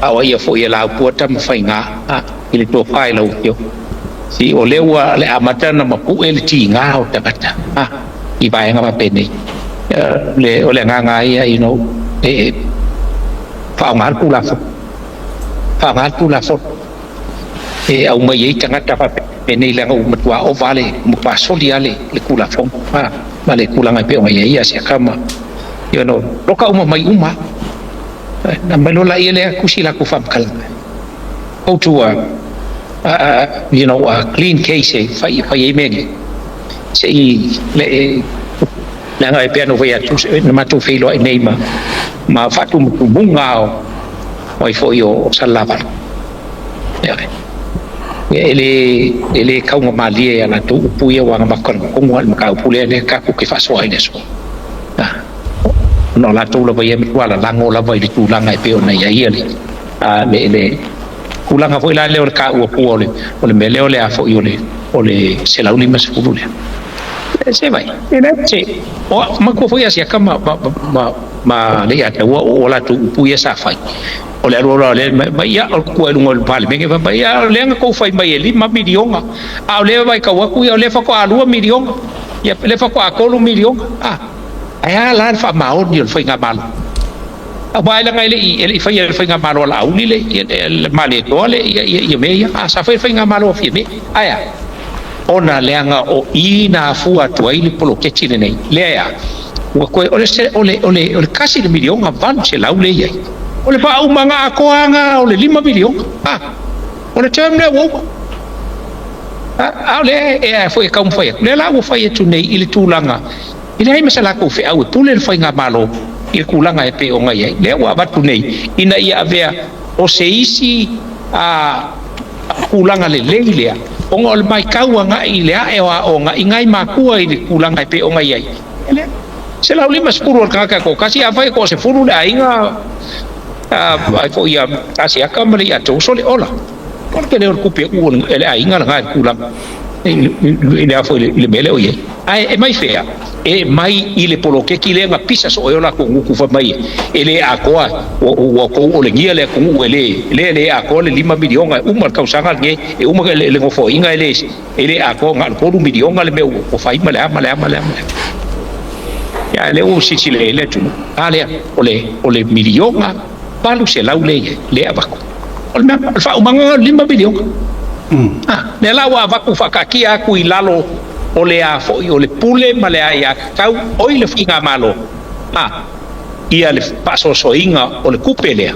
aoaia foi e laupua Tamafaiga i le tofa i lau afioga. Si o lea ua le amata ona mapu'e le tiga o tagata i vaega faapenei. Le o le agaga ia e faaaoga le Tulafono, faaaoga le Tulafono e aumai ai tagata faapenei, leaga ua matua ova le matua soli lava le Tulafono ma le tulaga e pei ona i ai Asiata ma loka uma mai uma na mai loa laia lea tusi latou faamatalaga go to a a clean case e fai fai ai mea nei se i le leaga e pei ona fai atu na matou feiloai nei ma faatumutumuga o ai foi o Salelavalu. E le taugamalie ia latou upu ia ua makalagotonu le mataupu lea lea tatou te faasoa ai le aso, ona o latou lava ia matua lalago lava i le tulaga e pei ona i ai ia le tulaga foi la lea o le taua pua o le mea lea o le a foi o le 150 lea se vai se o matua foi Asiata ma le ia taua o latou upu ia sa fai o le alu alu le mai ia o tua i luga o le Palemene fai mai ia o lea na tou fai mai e 5 miliona, a o lea vai tau atu ia o lea faatoa 2 miliona, ia lea faatoa 3 miliona. A ae a la le faamaoni o le faigamalo aua e laga e le i faia le faigamalo a Laauli le Malietoa le ia mea ia a sa fai le faigamalo a Fiame ae a ona leaga o i na afua atu ai le poloketi lenei lea ua toe o le 1,800,000 le i ai o le faaumaga atoaga o le 5 miliona a o le term lea ua uma a o lea e foi e taumafai atu lea la ua fai atu nei i le tulaga e leai ma se latou feau e pule le faigamalo i le tulaga e pei ona i ai lea ua avatu nei ina ia avea o se isi tulaga lelei lea ona o le matau agai i le ae o aoga i nai makua i le tulaga e pei ona i ai e lea 150 o le tagata e toatasi. Afai e toa-10 le aiga ai foi ia Asiata ma le iatou sole ola o le tele o le tupe uu e le aiga lena i le tulaga i le a foi i le mea lea o i ai. Ae e mai fea e mai i le poloketi lea na pisa soo ai o latou gutu fai mai e le atoa ua tou olegia le atunuu e le atoa le 5 miliona e uma le tausaga lenei e uma le nofoaiga e le atoa na o le 3 miliona le mea ua fai ma le a ma le a ma le a ma le a. Ia lea ua silasila i ai le atunuu a lea o le 1,800,000 lea i ai lea avatu o le mea o le faaumaga o le 5 miliona a lea la ua avatu faataatia atu i lalo o le a foi o le pule ma le aiatatau oi le faigamalo a ia le faasoasoaina o le tupe lea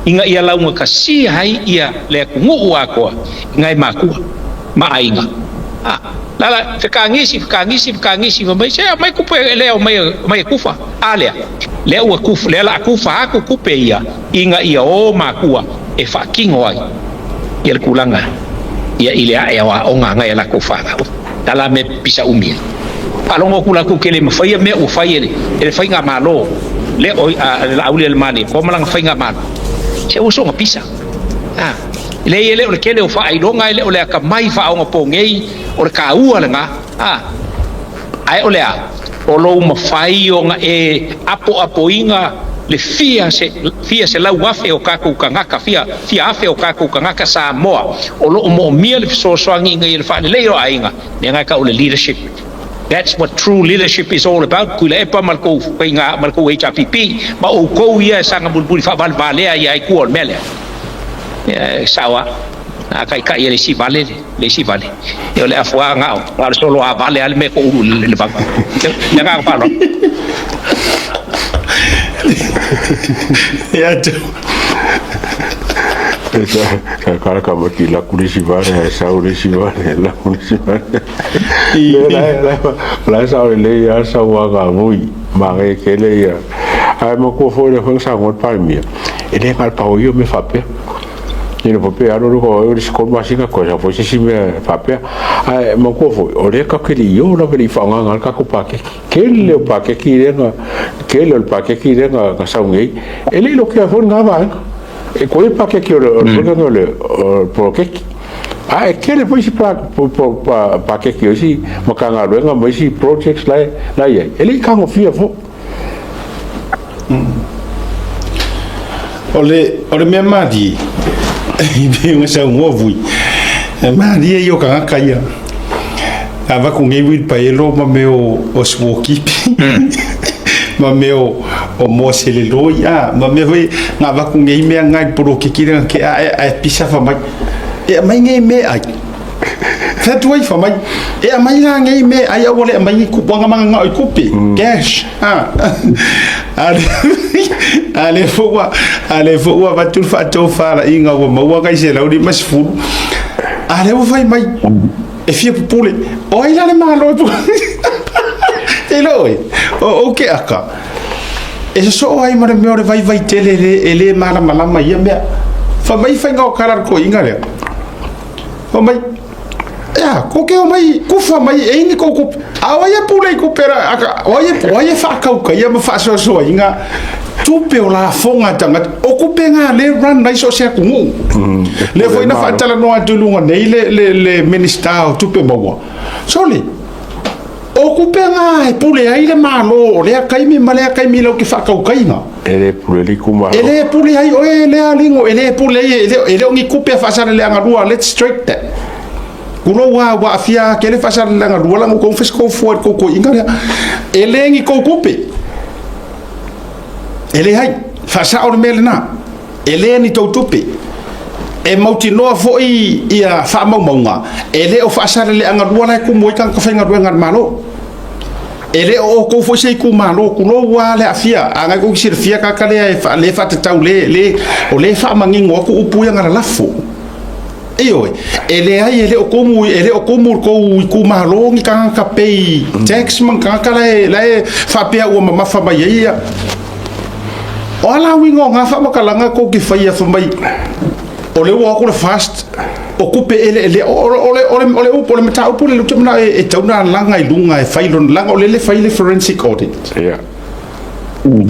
ina ia laugatasia ai ia le atunuu atoa i nai makua ma aiga a lala fekagisi fekagisi fekagisi fai mai se mai tupe lea o mai mai e kufa a lea lea ua kufa lea la kufa atu tupe ia ina ia o makua e faatino ai ia le tulaga ia i le ae o aoga agai a latou fanau tala me pisa umi ai faalogo atu latou ke le mafaia mea ua fai e le faigamalo le o le Laauli le mali ko malanga faigamalo se ua soga pisa a le ia le o le tele o faailoga e le o le atamai faaoga pogei o le kaua lena a ae o le a o lou mafai ona e apoapoina le fia se fia se lau afe o tatou tagata fia fia afe o tatou tagata Samoa o loo moomia le fesoasoani ina ia le faalelei o aiga lea na tau le leadership. That's what true leadership is all about. Tuilaepa ma le tou faiga ma le tou HRPP ma outou ia e saga mulimuli faavalevalea ia ai tua o le mea lea. Ia e sao lava. A taitai e le isi vale le isi vale. Ia o le afuaga na o le solo a vale lava le mea e toulu i le vao. Le agaga faaaloalo. Ia atu. Sa kala ka maki laku le isi vale, ae sau le isi vale, laku le isi vale. La sa o le ia sa wa ga vui ma ge ke le ia. Ai ma ko fo le fo sa ngo pa mia. E le ngal pa o io me fa pe. Ni no pe aro ro ko o se ko ma singa ko sa fo se si me fa pe. Ai ma ko fo o le ka ke io la ve fa nga ka ko pa ke. Ke le pa ke ki le nga ke le pa ke ki le nga ka sa ngi. E le lo ke fo nga va. E ko e pa ke ki o le le po ke. A e kele po isi pa pa pa ke ki isi makanga luenga mo isi projects lai lai ai. E le kango fia fo. O le mea mali i pe nga sa ngo vui. E mali e yo ka ka ia. A va ku ngai wil pa elo ma me o smokipi. Ma me o mo se le loi a ma me hoi nga va ku ngai mea ngai poro ke kira ke a e pisa fa mai. E mai ngai me ai. Whatu ai fa mai. E mai la ngai me ai a wale mai ku wanga manga ngau i kupe. Cash. Ah. Ale fua ale fua va tu fa to fa la inga wa maua kai se lauri mas fu. Ale wa fai mai. E fia pupule. O ai la le malo pu. Te loi. O ke aka. E so ai mare me ore vai vai tele le e le mala malama ia mea. Fa mai fai ngau kala ko inga le. O mai ia ko ke o mai ku fa mai e ni ko ku a o ia pule ku pera aka o ia fa kau ka ia ma fa so so inga tupe o la fonga tanga o ku penga le run nai so se ku ngu. Le foi na fa tala no atu lunga nei le le minister o tupe maua. Sole o ku penga e pule ai le malo le kaimi ma le kaimi lo ki fa kau kainga. E le pule li kuma. E le pule ai o e le alingo e le pule ai e le ngi kupe fa sa le anga lua let's straight that. Kulo wa wa fia ke le fa sa le anga lua la ngo fes ko fu ko ko inga le e le ngi ko kupe. E le hai fa sa o mele na. E le ni to tupe. E mauti noa foi ia fa mau maunga. E le o fa sa le anga lua la ku moi kan ka fenga lua malo. E le o ko fo sei ku malo ku lo wa le afia anga ko sir fia ka ka le fa le fa te tau le le o le fa mangingo ku upu ya ngala lafo. E oi e le ai e le o komu e le o komu ko ku malo ngi ka ka pay tax man ka ka le le fa pea ua mama fa mai ia. O la wingo nga fa makalanga ko ki fa ia fa mai. O le ua ko le fast o kupe ele ele o le o le o le o le mata upu le lutumna e tauna langa i lunga e failon langa o le le faile forensic audit. Yeah.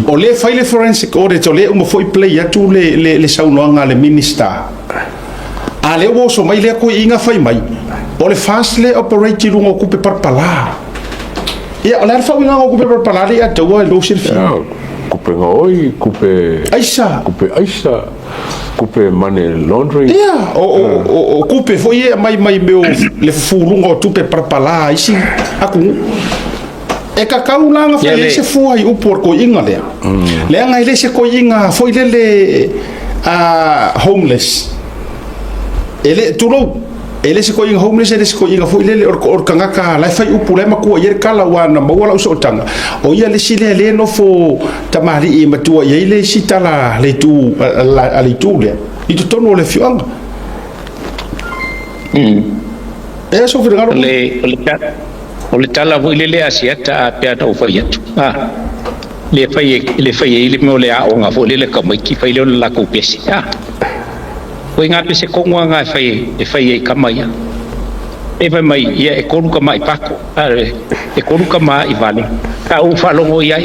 O le faile forensic audit o le uma foi play atu le le le saunoanga le minister. A le wo so mai le ko inga fai mai. O le fast le operate lunga kupe parpala. Ia o le fa winga kupe parpala le atu lo sirfi. Kupe ngoi kupe aisa kupe aisa kupe money laundering. Ia o kupe foi e mai mai meu le fulunga o tupe parpala isi aku e ka kau langa foi se fua i upu ko inga le. Le anga ile se ko inga foi le le a homeless. Ele tulo ele se ko inga homeless ele se ko inga foi le o kangaka la fai upu le makua ia kala wana maua la uso tanga. O ia le sile le no fo tamari i matua ia ile sitala le tu la le tu le. I tu tono le fianga. E so fi ngaro le o le tala foi le asiata a pea tau fai atu. Ah le fai le mo le a o nga foi le ka mai ki fai le la ko pesi. Ah ko nga pese ko nga fai e fai e kama ia. E vai mai ia e koru kama i pako. E koru kama i vale. Ka u falongo ia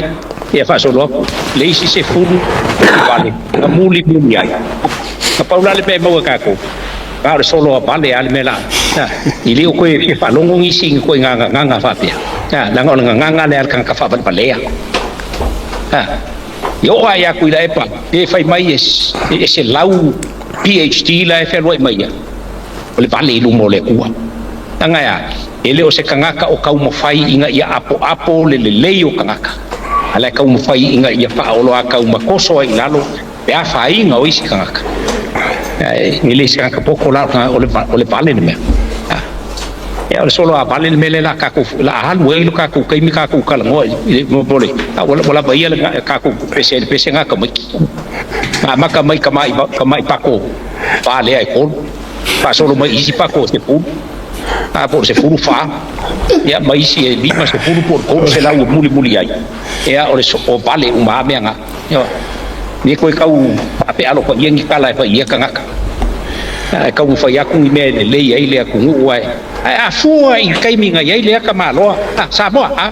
ia fa solo le isi se fulu i vale. Ka muli muli ai. Ka paula le pe mau ka ko. Ka solo a vale ale mela. I le ko e falongo ngi sing ko nga nga nga fa pia. La nga nga nga le al ka fa valea. Yo ai a kuila e pa. E fai mai e se lau PhD la e feloi mai ia. O le vale i lumo le kua. Tanga ia, E le o se tagata o taumafai ina ia apoapo le lelei o tagata, a o la e taumafai ina ia faaoloataumatoso ai i lalo le afaina o isi tagata. E le se tagata poto la o le vale le mea. Ia o le solo a vale le mea lea la tatou la alu ai lo tatou taimi tatou talanoa i le mo le ua lava ia le tatou pese le pese gata mai. Amata mai tamai tamai pako valea e tolu, faasolo mai isi pako e 10, a po o le 14, ia ma isi e 50 po o le 300 e mulimuli ai. Ia o le o vale uma lava mea na. Le toe tau faapealo paia ni tala e fai i ia tagata. Ae taumafai atu ni mea e lelei ai le atunuu ae a fua i le taimi na i ai lea tamaloa a Samoa a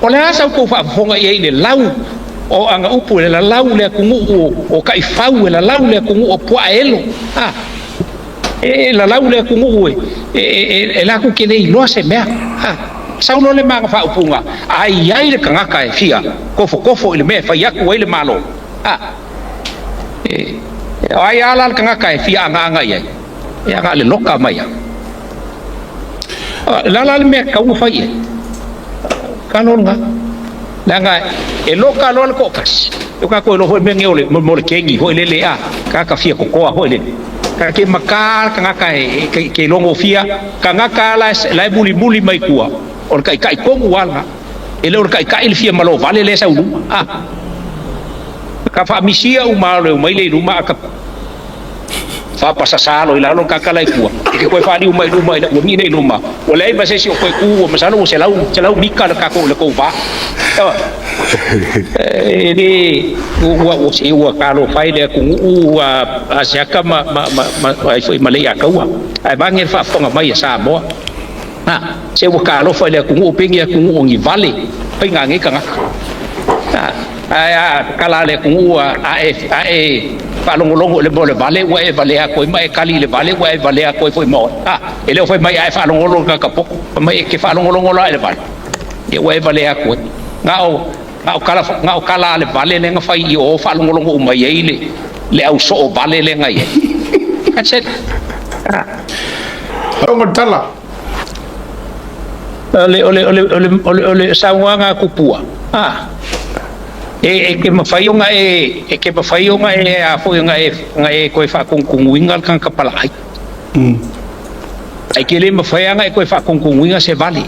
o le a sa outou faafofoga i ai i le lau o Agaupu e lalau le atunuu o Taifau e lalau le atunuu o Puaelo a e lalau le atunuu e latou te le iloa se mea a sau loa le ma faaupuga a i ai le tagata e fia tofotofo i le mea e fai atu ai le Malo a e o ai lava la le tagata e fia agaaga i ai e aga le loka mai a la la le mea tatau ona fai i ai kalo lena leaga e loka loa le toatasi o tatou iloa foi le mea nei o le mo le kegi foi lele a tagata fia kokoa foi lele ka ke maka le tagata e ke logofia tagata la e mulimuli mai tua o le taitai tonu lava lena e le o le taitai le fia malo vale lea e sau i luma a ka faamisia uma le omai le i luma a ka faapasasa loa i lalo le tagata la i tua e te toe faaliu mai luma ina ua nii nei luma ua leai ma se isi o toe tu ua masalo ua 100 mita le tatou le tou va e le ua ua se ua talofa ai le atunuu ua asiata ma ma ma ma ai foi ma Leiataua ae vage le faafofoga mai a Samoa a se ua talofa i le atunuu pe ni atunuu o ni vale faiga nei tagata ae a tatala le atunuu a e faalogologo i le mea o le vale ua e valea atu ai ma e tali i le vale ua e valea atu ai foi ma oe a e le o fai mai a e faalogologo i le tagata poto fai mai e te faalogologo la i le vale ia ua e valea atu ai na o tala a le vale lea na fai i o faalogologo uma i ai le au soo vale lea na i ai. That's it. O tala o le saunoaga a Tupua a e ke mawhai o nga e e ke mawhai o nga e a foi nga e koe whaakongkonguinga le tagata palaai. Ai ke le mawhai anga e koe whaakongkonguinga se vale.